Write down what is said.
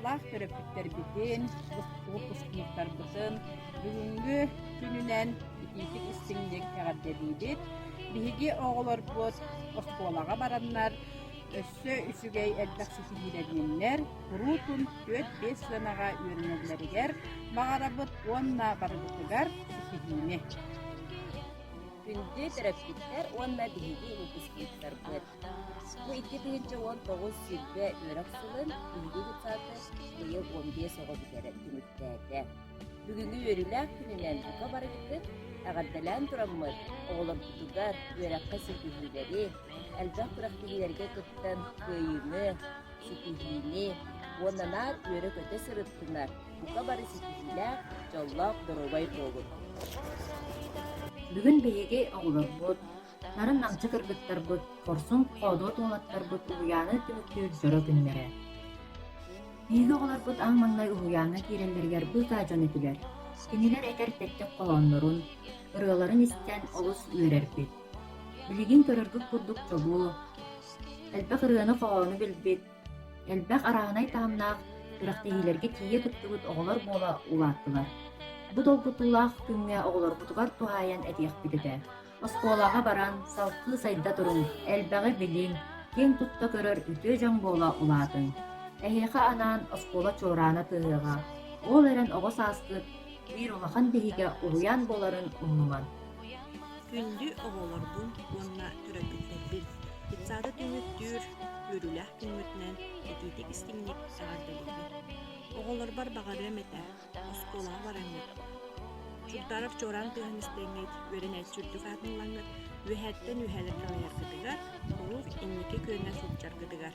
Тапталлаах төрөппүттэрбитин, выпускниктарбытын бүгүҥҥү күнүнэн итиитик истиҥник эҕэрдэлиибит. Биһиги оҕолорбут оскуолаҕа бараннар өссө үчүгэй элбэх ситиһиилэнниннэр, куруутун 4-5 сыанаҕа үөрэнэллэригэр баҕарабыт уонна барыбытыгар ситиһиини. Күндү төрөппүттэр уонна биһиги выпускниктарбыт! Бу 2019 сүүрбэ үөрэх сылын биһиги детсадка быйыл 15 оҕо бүтэрэн түмүктээтэ. Бүгүҥҥү үөрүүлээх күнүнэн бука барыгытын эҕэрдэлээн тураммыт, оҕолорбутугар үөрэххэ ситиһиилэри, элбэх күрэхтэһиилэргэ кыттан кыайыыны, ситиһиини уонна наар үөрэ-көтө сырыттынар бука бары ситиһиилээх, дьоллоох, доруобай буолун! Бүгүн биһиги оҕолорбут, нарын-намчы кыргыттарбыт, хорсун хоодуот уолаттарбыт уһуйааны түмүктүүр дьоро күннэрэ. Биһиги оҕолорбут аан маҥнай уһуйааҥҥа киирэллэригэр быыкаа дьон этилэр. Кинилэр этэр тэттик хоһооннорун, ырыаларын истэн олус үөрэрбит. Билигин көрөргүт курдук чобуо, элбэх ырыаны-хоһоону билбит, элбэх арааһынай таһымнаах күрэхтэһиилэргэ тиийэ кыттыбыт оҕолор буола улааттылар. Бу долгутуулаах күҥҥэ оҕолорбутугар туһаайан этиэхпит этэ: Оскуолаҕа баран, салгыы сайда туруҥ, элбэҕи билиҥ, киэҥ тутта көрөр үтүө дьон буола улаатыҥ. Эһиэхэ анаан оскуола чуораана тыаһыаҕа, ол эрэн оҕо сааскыт биир улахан биһигэ уһуйаан буоларын умнумаҥ. Күндү оҕолорбун уонна төрөппүттэрбин детсады түмүктүүр үөрүүлээх күммүтүнэн итиитик-истиҥник эҕэрдэлиибин. Оҕолорбор баҕарыам этэ, оскуолаҕа бараҥҥыт, Чугдаров чуораан тыаһын истэҥҥит, үөрэнээччи үрдүк аатын ылаҥҥыт, үөһээттэн үөһээлэр кылайаргытыгар, куруук инники күөҥҥэ сылдьаргытыгар.